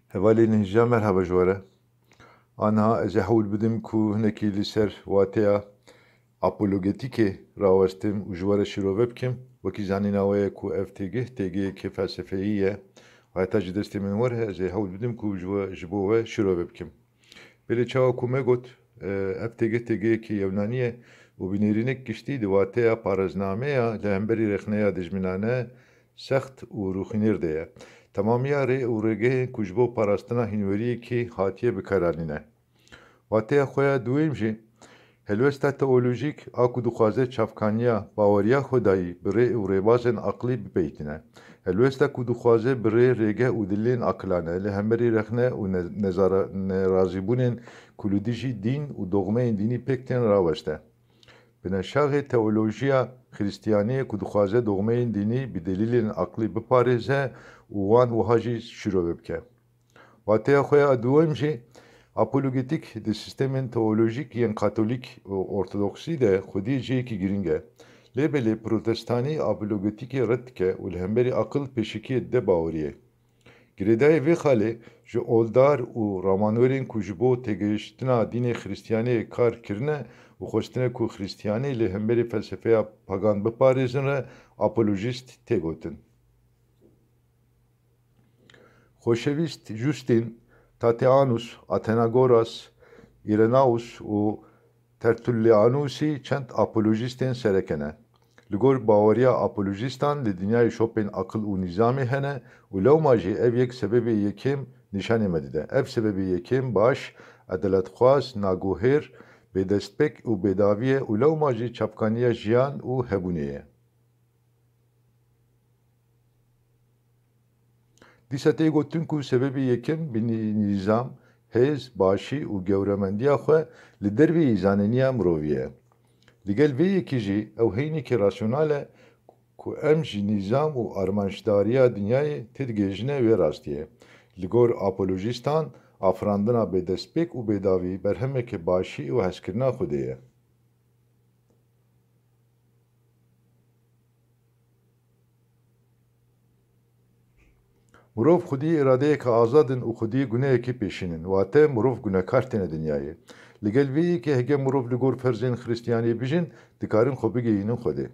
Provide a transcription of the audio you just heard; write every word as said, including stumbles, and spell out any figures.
Hevalên hêja, merhaba ji we re. Aniha ez ê hewl bidim ku hinekî li ser wateya apologetîkê rawestim û ji we re şîrove bikim. Wekî zanîna we ye ku ev têgih, têgiheke felsefeyî ye. Heta ji destê min were, ez ê hewl bidim ku ji we, ji bo we şîrove bikim. Belê çawa ku me got, e, ev têgih têgihekî Yewnanî ye û bi nêrînek giştî di wateya paraznameya li hemberî rexneya dijminane sext û rûxînêr de ye. Temamiya rê û rêgehên ku ji bo parastina hînweriyekî hatiye bikaranîne. Wateya xwe ya duyem jî, helwesta teolojîk a ku dixwaze çavkaniya baweriya Xwedayî bi rê û rêbazên aqlî bipeytîne. Helwesta ku dixwaze bi rê, rêgeh û dilên aqilane li hemberî rexne û ne-, nezara-, nerazîbûnên ku li dijî dîn û dogmeyên dînî pêk tên raweste. Bineşaxê teolojiya Xristiyaniyê ku dixwaze dogmeyên dînî bi delîlên aqlî biparêze û wan wiha jî şîrove bike. Wateya xwe ya duyem jî, apologetîk di sîstemên teolojîk yên katolîk û ortodoksî de xwedî cihekî girîng e. Lê belê protestanî apologetîkê red dike û li hemberî aqil pêşikiyê dide baweriyê. Girêdayê vê xalê ji oldar û ramanwerên ku ji bo têgihiştina dînê Xristiyaniyê kar kirine û xwestine ku Xristiyanî li hemberî felsefeya pagan biparêzin re apolojîst tê gotin. Xoşewîst Justin, Tatianus, Athenagoras, Irenaus û Tertullianusî çend apolojîstên sereke ne. Li gor baweriya apolojîstan li dinyayê şopên aqil û nîzamê hene û lewma jî ev yek sebebê yekêm nîşanê me dide. Ev sebebê yekêm baş, edeletxwaz, naguhêr, bêdestpêk û bêdavî ye û lewma jî çavkaniya jiyan û hebûnê ye. Dîsa tê gotin ku sebebê yekem bi nî-, nîzam, hêz, başî û gewremendiya xwe li derveyî zanîniya mirovî ye. Li gel vê yekî jî ew heynîkî rasyonal e ku em ji nîzam û armançdariya dinyayê têdigihêjine wê rastiyê. Li gor apolojîstan, afirandina bêdestpêk û bêdavî berhemeke başî û hezkirina Xwedê ye. Mirov xwedî îradeyeke azad in û xwedî guneyekê pêşînin, wate mirov gunekar têne dinyayê. Li gel vê yekê hege mirov li gor ferzên Xristiyaniyê bijîn, dikarin xwe bigihînin Xwedê.